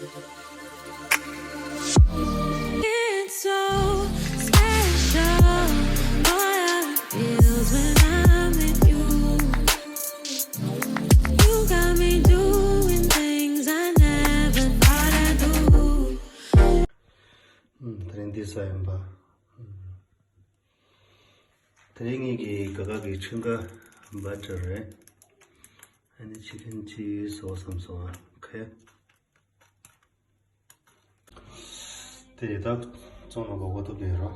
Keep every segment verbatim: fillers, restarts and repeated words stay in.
It's so special, boy, how it feels when I'm with you. You got me doing things I never thought I'd do. ཨུམ། དེ་རིང་འདི་ས་ཡིན་པ། དེ་རིང་ངེད་ཀྱི་དགའ་དགའ་གི་ཆུན་ཀ་བྷ་ཊར་རེད། ཨ་ནི་ཅི་ཁན་ཅི་བཟོ་བསམ་སོང་ཨ། ཁེ། དེ་ཡི་ད་བཙོང་ན་གོ་གོ་ཐུབ་ཡོད་རོ།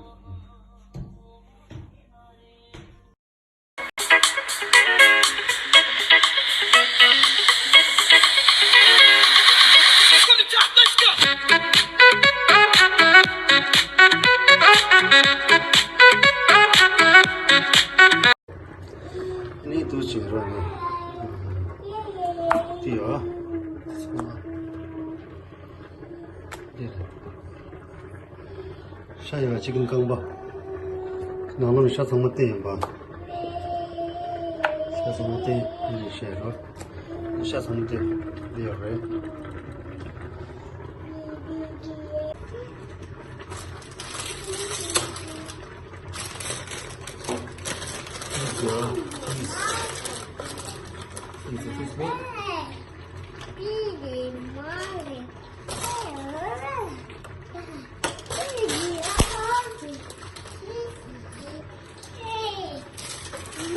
ནི་དུ་ཅིག་རོ་ནི། དེ་ཡོ། དེ་རེད། ཤ་ཡོད་པ་ཅིག་གིན་རྐང་པ། ནང་ལོགས་ནས་ཤ་ཚང་མ་བཏོན་ཡིན་པ། ཤ་ཚང་མ་བཏོན་ནས་བཤད་རོགས། ཤ་ཚང་མ་བཏོན་འདི་ཡོད་རེད།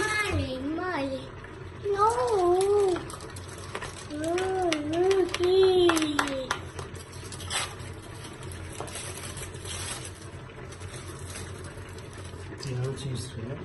Money, money. No. དེ་ཡང་ཅིས་རེད།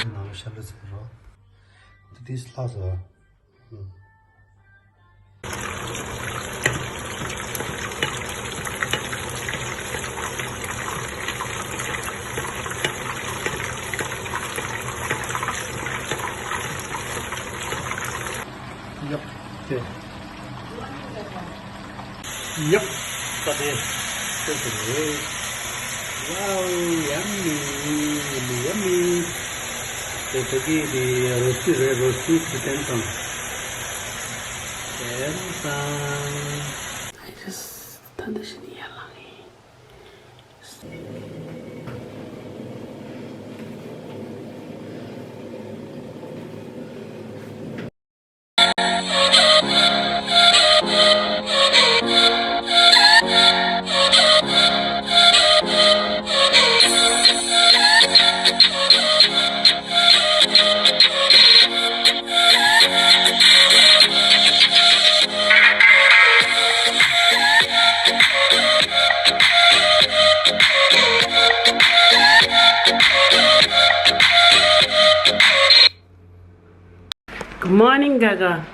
ནང་ཤ་ལ་ཟེར་རོ། འདི་ལྷག་སོ། ཡབ། དེ། ཡབ། ད་དེ། དེ་དེ་རེད། Wow, yummy, yummy, yummy. དེ་ཕ་གི་དེ་རོ་སི་རེད། རོ་སི་ཅི་ཀན་དང་། ཀན་དང་། I just ད་འདི་བཞིན་ཡར་ལངས་ཡིན། Gaga.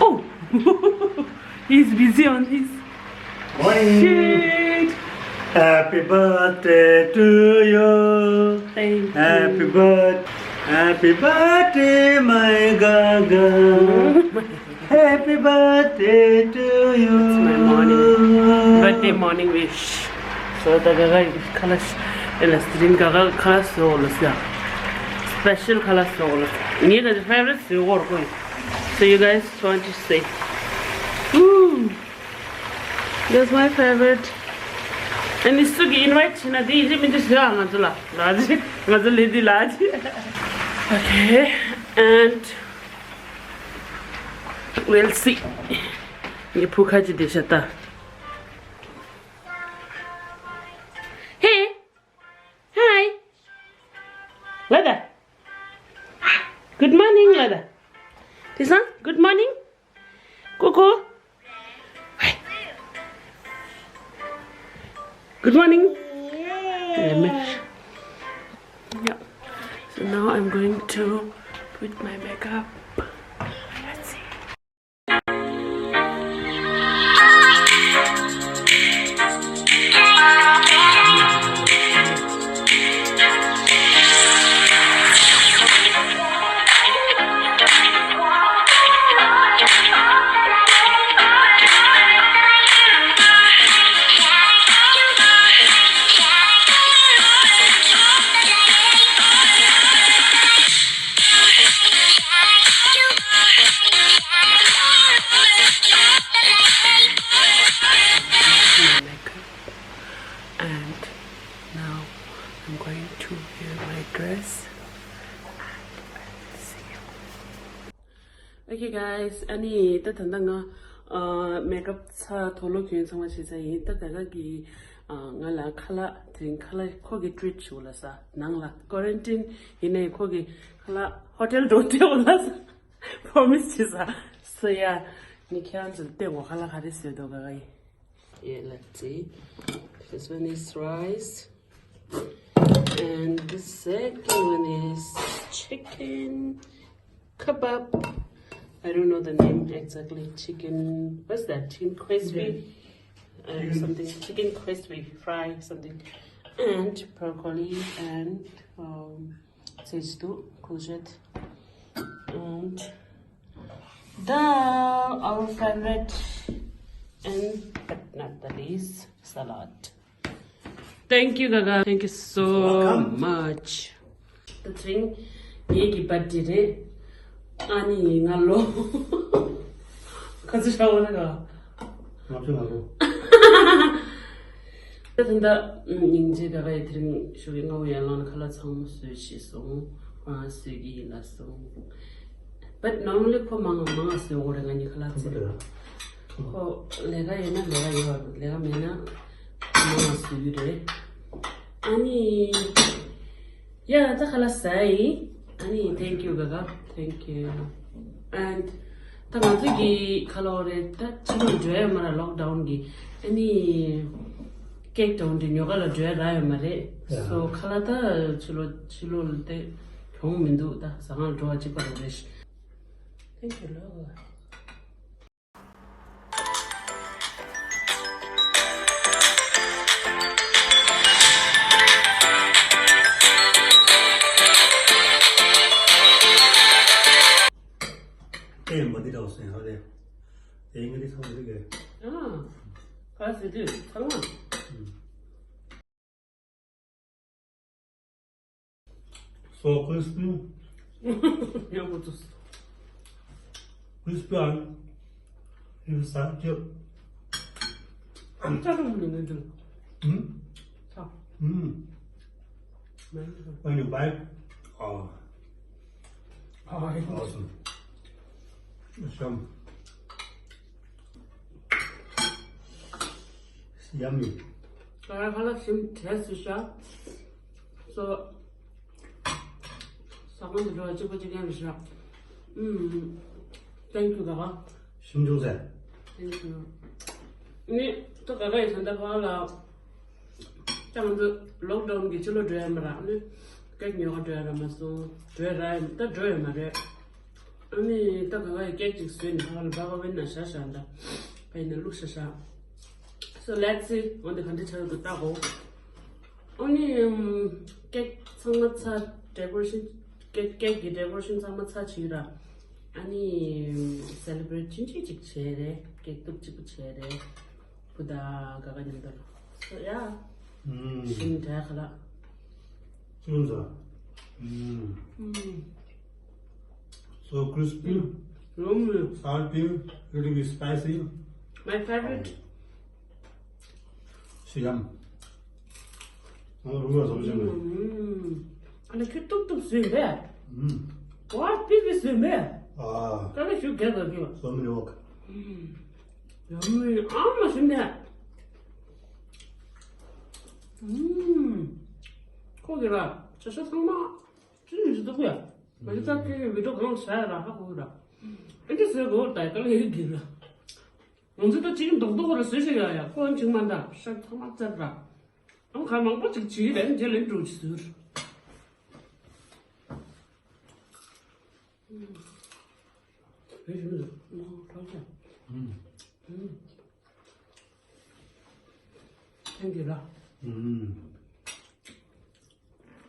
Oh! He's busy on his Morning. Shit. Happy birthday to you. Thank you. Happy birth-, happy birthday, my Gaga. Happy birthday to you. It's my morning. Birthday morning wish. So, the Gaga colors, elas green Gaga colors, so, special colors, so, ངའི་favorite, so, so you guys want to say. Ooh. That's my favorite. And it's to invite China. They even just here, I'm not large. I'm not lady large. Okay. And we'll see. You puka ji de shata. Hey. Hi. Lada. Good morning, Lada. This one, good morning. Coco. Hi. Good morning. Let me. Yeah. So now I'm going to put my makeup. Let's see. And now I'm going to wear my dress. See you. Okay, guys, ཨ་ནི་ད་ད་ལྟ་ང་ཨ་མེག་ཨབ་ཚར་དུག་ལོག་གྱོན་ཚང་མ་བྱས་ཚར་ཡིན། ད་ད་ག་གི་ཨ་ང་ལ་ཁ་ལག་དེ་རིང་ཁ་ལག་ཁོ་གི་ཊི་རིཊ་ཞུ་ལ་ས་ནང་ལ་ཀོ་རན་ཊིན་ཡིན་ནའི་ཁོ་གི་ཁ་ལག་ཧོ་ཊེལ་འགྲོ་སྟེ་འོ་ལ་ས་པོ་རོ་མི་སི་བྱས་ས། སོ་ཡ། ནི་ཁྱེད་རང་ཚོ་ལ་བལྟས་འོ་ཁ་ལག་ག་རེ་བཟོས་འདུག་ག་ག་ཡིན། Yeah, let's see. This one is rice. And the second one is chicken kebab. I don't know the name exactly. Chicken, what's that? Chicken crispy? Uh, something. Chicken crispy fry something. And broccoli and um, Sage too, courgette. And dal, our favorite. And but not the least, salad. Thank you, Gaga. Thank you so much. The thing, ངེད་ཀྱི་བར་ཐི་ཌེ་རེད། ཨ་ནི་ང་ལོ་ག་ཚོད་ཆགས་པ་རེད་ག་ང་ཚོ་ང་ཚོ། ད་ད་ལྟ་སྙིང་རྗེ་ད་ག་ཡི་དེ་རིང་ཞོགས་ཀྱི་སྔ་པོ་ཡར་ལངས་ནས་ཁ་ལག་ཚང་མ་བཟོས་ཤེས་སོང་། ཁོ་རང་བཟོས་ཀྱི་ཡིན་ལབ་སོང་། But normally ཁོ་མང་མང་བཟོས་འོ་རེད། ང་གཉིས་ཁ་ལག་ཚིག་ཁོ་ལས་ཀ་ཡོད་ན་ལས་ཀ་ཡོད་རེད། ལས་ཀ་མེད་ན་ཁོ་མང་བཟོས་ཀྱི་རེད། ཨ་ནི། Yeah, ད་ཁ་ལག་ཟ་ཡིན། ཨ་ནི། Thank you, Gaga. Thank you. And ད་ང་ཚོ་གི་ཁ་ལག་རེད། ད་ཕྱི་ལོགས་འགྲོ་ཡ་མ་ར་ལོག་ཌའུན་གི། ཨ་ནི། ཀེག་དང་དེ་ཉོ་ག་ལ་འགྲོ་ཡ་རག་ཡོད་མ་རེད། Yeah. So ཁ་ལག་ད་ཕྱི་ལོགས་ཕྱི་ལོགས་ལ་དེ་གྱོང་མི་འདུག་ད་ཟ་ཁང་འགྲོ་བ་གཅིག་པ་རེད། Thank you, Lord. ཨེ་མ་འདི་འདྲ་བ་སེ་ཧ་རེ། དེ་ཡིན་གྱི་ཚང་མ་རིག་གི། ཨ། ག་ཟེར་དུས་ཚང་མ། ཨུམ། So crispy. ཡག་པོ་བཙུགས། Crispy and it's such a ཨ་ཅག་རུ་མི་ནི་འདུག་ཨུམ། ཚ། ཨུམ། མ་ཡིན། When you bite, oh, ཨ་ཡིན། Awesome. Yum. Yummy. ཁ་ལག་ཞིམ་དྲས་སུ་ཤ། So ཟ་ཁང་དུ་འགྲོ་བ་གཅིག་པ་གཅིག་རྐྱང་རེད་ཤག་ཨུམ། Thank you, Gaga. ཞིམ་ཅུང་ཟད། Thank you. ནི་ད་ག་ག་ཡི་ད་ལྟ་ཕ་ལ། ད་ང་ཚོ་ལོག་ཌའུན་གྱི་ཕྱི་ལོགས་འགྲོ་ཡ་མ་རག་ནི། ཀེག་ཉོ་ག་འགྲོ་ཡ་རག་མ་སོང་། འགྲོ་ཡ་རག་ཡ་ད་འགྲོ་ཡ་མ་རེད། ཨ་ནི་ད་ག་ག་ཡི་ཀེག་ཅིག་བཟོས་ནས་ཕ་ག་ལ་བ་ག་བན་ན་ཤ་ཤ་འདྲ། ཕ་ཡིན་ན་བླུགས་ཤ་ཤ། So let's see འོ་འདི་ག་འདྲ་ཆགས་ཡོད་འདུག་ལྟ་གོ། ཨ་ནི་ཀེག་ཚང་མ་ཚར། ཌེ་ཀོ་རེ་ཤན། ཀེག་ཀེག་གི་ཌེ་ཀོ་རེ་ཤན་ཚང་མ་ཚར་བྱས་ར། ཨ་ནི་སེ་ལེ་བྷ་རེཊ་ཆུང་ཆུང་ཅིག་བྱས་རེད། ཀེག་གཏུབ་གཅིག་པུ་བྱས་རེད། བུ་དང་ག་ག་མཉམ་དུ། So yeah. ཞིམ་དྲག་ལ། ཅུང་ཟད། So crispy, རོམ། Salty, little bit spicy. My favorite. So yum. ང་རུ་བ་བཟོ་བྱེད་མེད། ཨ་ནི་ཁྱོད་ཏུག་ཏུག་བཟོས་པས། ཨ། ཝ་པི་པི་བཟོས་པས། ཨ། ཀ་ལ་ཞུ་ག་ག་གི། So many work. ཡ་མི་ཨ་མ་ཞིམ་ནས། ཁོ་གི་ར་ཆ་ཤ་ཚང་མ་ཅི་ནས་ཞིག་འདུག་ཡ། ང་ཚོ་ད་ཁྱོད་ཀྱི་བི་ཌིའོ་གང་བྱ་ཡ་ར་ཧ་གོ་གི་ར། ཨེ་འདྲ་བཟོས་གོ་ད་ཀ་ལ་ཡོད་གི་ར། ང་ཚོ་ད་ཅིག་རྡོག་རྡོག་ར་བཟོས་ཤིག་ཡ་ཡ་ཁོ་ཅིག་མ་འདྲ་ཤ་ཚང་མ་བཙལ་ར། ཨང་ཁ་མང་པོ་ཅིག་བྱིས་ལན་རྗེས་ལན་འགྲོ་ཅིག་ཟུར། Thank you ར།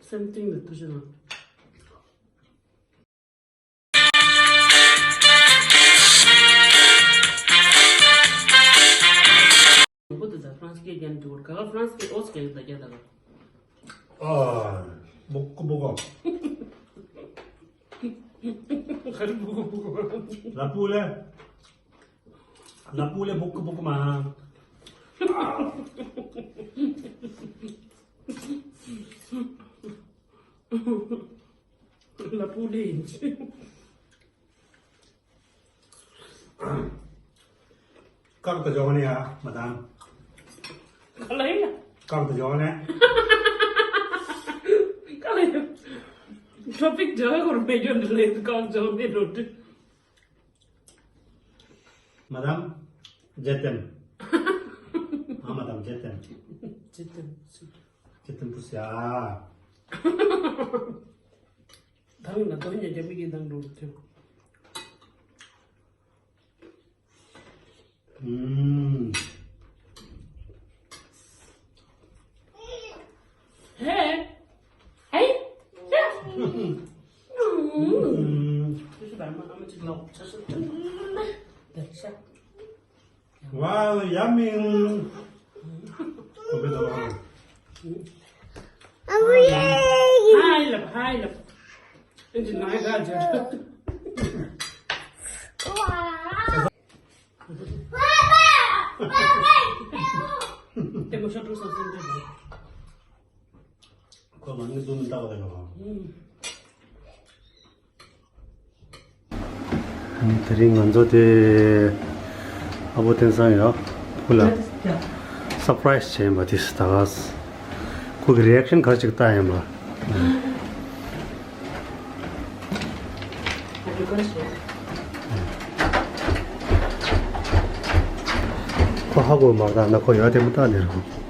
Same thing ལ་ཐུགས་རྗེ་གནང་། ཨ། བུ་དེ་ཚོ་ཧྥ་རན་སི་སྐད་རྒྱག་འདུག་ག་ཧྥ་རན་སི་སྐད་ཨོ་སི་སྐད་ད་རྒྱག་ད་ག་ཨ། བུ་ཀུ་བུ་ཀུ། ཁ་རི་བུ་ཀུ་བུ་ཀུ། ལ་པུ་ལེ། ལ་པུ་ལེ་བུ་ཀུ་བུ་ཀུ་མ། ལ་པུ་ལེ་ཡིན་ཅི། ཀག་ཏུ་འཇོག་ནས་ཡ་མ་དང་། ག་ལ་ཡིན། ཀག་ཏུ་འཇོག་ནས། ག་ལ་ཡིན། ཊོ་པིག་འདྲ་བོ་རུ་མེད་རྒྱུ་འདི་ལས་ཀག་འཇོག་ནས་འགྲོ་དུས། མ་དང་། ཇེ་ཏེམ། ཨ་མ་དང་ཇེ་ཏེམ། ཇེ་ཏེམ། ཇེ་ཏེམ་པུ་སི་ཡ། ད་ང་ལ་དོན་ཉེ་རྒྱ་མི་གི་ནང་འགྲོ་དུས། ཧེ། ཧེ། Wow, yummy. ཧའི་ལབ། ཧའི་ལབ། ཨེ་འདི་ནང་ག་ཇ། ལྟད་མོ་ཤོར་འགྲོ་སོང་སེམས་ཁྲལ་དང་། ཁོ་མ་ནི་ཙུམ་ལྟ་བ་ལ་ཡོང་། དེ་རིང་ང་ཚོ་དེ་ཨ་བོ་བསྟན་སང་ཡ་ཁོ་ལ་སར་པ་རའི་སི་བྱས་ཡིན་པ་དེ་ད་ག་ཁོ་གི་རི་ཨེག་ཤན་ག་རེ་ཅིག་ལྟ་ཡིན་པ། ཁོ་ཧ་གོ་མ་ད་ན་ཁོ་ཡ་དེ་མི་ལྟ་ནས་རེད།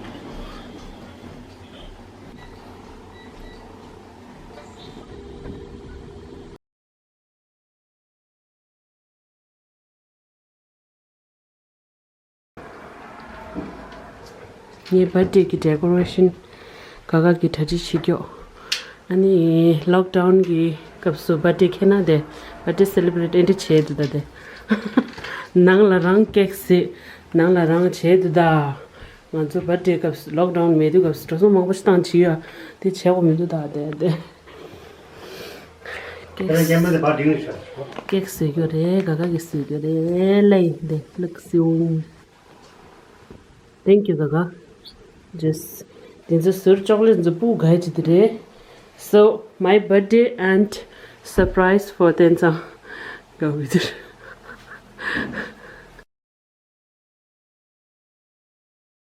ངའི་བར་ཐ་ཌེ་གི་ཌེ་ཀོ་རེ་ཤན་ག་ག་གི་གྲ་སྒྲིག་བྱེད་ཀྱོག་ཨ་ནི་ལོག་ཌའུན་གི་སྐབས་སུ་བར་ཐ་ཌེ་ཁེ་ན་དེ་བར་ཐ་ཌེ་སེ་ལེ་བྷ་རེ་ཊི་ཨེ་འདྲ་བྱས་འདུག་ད་དེ། ནང་ལ་རང་ཀེག་བཟས། ནང་ལ་རང་བྱས་འདུག་ད། ང་ཚོ་བར་ཐ་ཌེ་སྐབས་སུ་ལོག་ཌའུན་མེད་དུས་སྐབས་སུ་འགྲོ་སོང་མང་པོ་ཞིག་བཏང་བྱས་ཡོད། དེ་བྱས་དགོས་མི་འདུག་ད་དེ་དེ། ཀེག་ཀེག་བཟོས་རྒྱུ་རེད། ག་ག་གིས་བཟོས་རྒྱུ་རེད། ལེ་ཡིན་དེ་ལགས་སིའུ། Thank you ག་ག། Just དེ་ཚོ་ཟུར་ཅོག་ལེ་ཊི་ཚོ་སྤུ་གུ་ག་ཅི་དེ་རེད། So my birthday and surprise for བསྟན་སང་ག་བི་དེ་རེད།